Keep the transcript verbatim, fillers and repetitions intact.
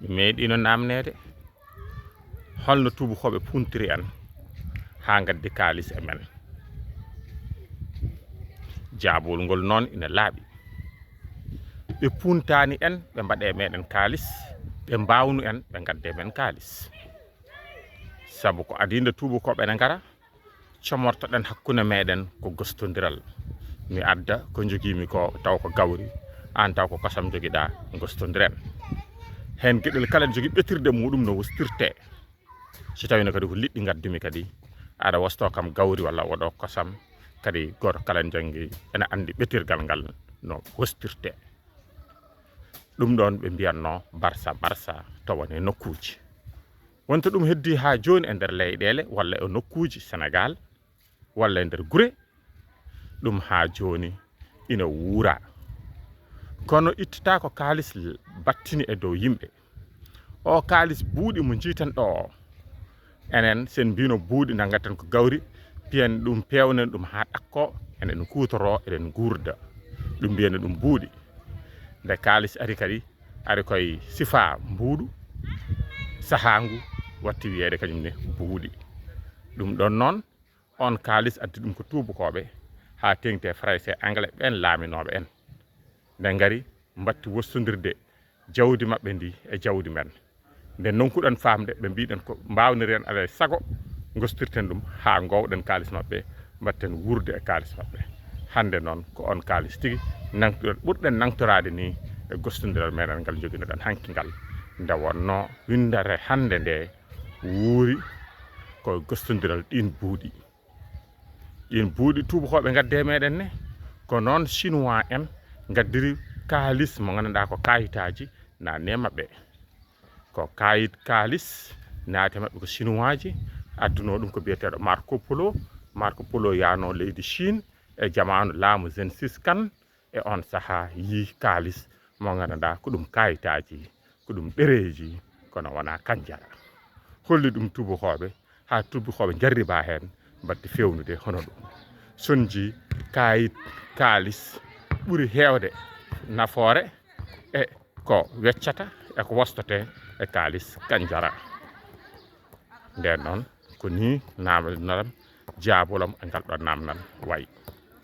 Mi meeɗiino naamneede holno tuubakooɓe puuntiri en haa ngaddi kaalis e men. Jaabol ngol noon ina laaɓi. Ɓe puuntaani en, ɓe mbaɗee meɗen kaalis, ɓe mbaawnu en, ɓe ngaddee men kaalis. Sabu ko adii nde tuubakooɓe ene ngara, comortoɗen hakkunde meɗen ko gostondiral. Mi adda ko njogiimi ko taw ko gawri, aan taw ko kosam njogiɗaa, gostondiren. Heen geɗel kala ene jogii ɓetirde muɗum no wostirtee. Si tawii ne kadi ko liɗɗi ngaddumi kadi, aɗa wostoo kam gawri walla woɗoo kosam, kadi gooto kala ene janngi ene anndi ɓetirgal ngal no wostirtee. Ɗum ɗoon ɓe mbiyatnoo barsa barsa to wone nokkuuji. Wonta ɗum heddii haa jooni e nder leyɗeele walla e nokkuuji Senegaal walla e nder gure, ɗum haa jooni ina wuura. Kono ittata ko kaalis battini e dow yimɓe. O kaalis buuɗi mo njiiten ɗo o, enen sen mbino buuɗi nanngaten ko gawri, piyen ɗum, peewnen ɗum haa ɗakkoo, eɗen kuutoroo, eɗen nguurda. Ɗum mbiyene ɗum buuɗi. Nde kaalis ari kadi, ari koye sifaa mbuuɗu, sahaa ngu watti wiyeede kañum ne buuɗi. Ɗum ɗoon noon, oon kaalis addi ɗum ko tuubakooɓe haa teeŋti e Farayse e Angle ɓeen laaminooɓe en. Nde ngari, mbatti wostondirde jawdi maɓɓe ndi e jawdi men. Nde ndonkuɗen faamde, ɓe mbiɗen ko mbaawniren alaa e sago, ngostirten ɗum haa ngoowɗen kaalis maɓɓe, mbatten wuurde e kaalis maɓɓe. Hannde noon ko oon kaalis tigi nangtuɗen, ɓurɗen nangtoraade ni e gostondiral meɗen ngal njoginoɗen hanki ngal. Nde wonnoo winndere hannde nde wuuri ko gostondiral ɗiin buuɗi. Ɗiin buuɗi tuubakooɓe ngadde e meɗen ne, ko noon Chinois en ngaddiri kaalis mo nganndanɗaa ko kaayitaaji naatni e maɓɓe. Ko kaayit kaalis naati e maɓɓe ko Chinoiaji, addunoo ɗum ko biyeteeɗo Marco Polo. Marco Polo yaanoo leydi Chine e jamaanu laamu Gengis Khan, e oon sahaa yii kaalis mo nganndanɗaa ko ɗum kaayitaaji, ko ɗum ɗereeji, kono wonaa kanjara. Holli ɗum tuubakooɓe, haa tuubakooɓe njarribaa heen, mbaɗti feewnude hono ɗum. Sonji kaayit kaalis ɓuri heewde nafoore e ko weccata e ko wostotee e kaalis kanjara. Ndeen noon, ko nii naamnal jaabolam e ngal ɗoo naamnal wayi.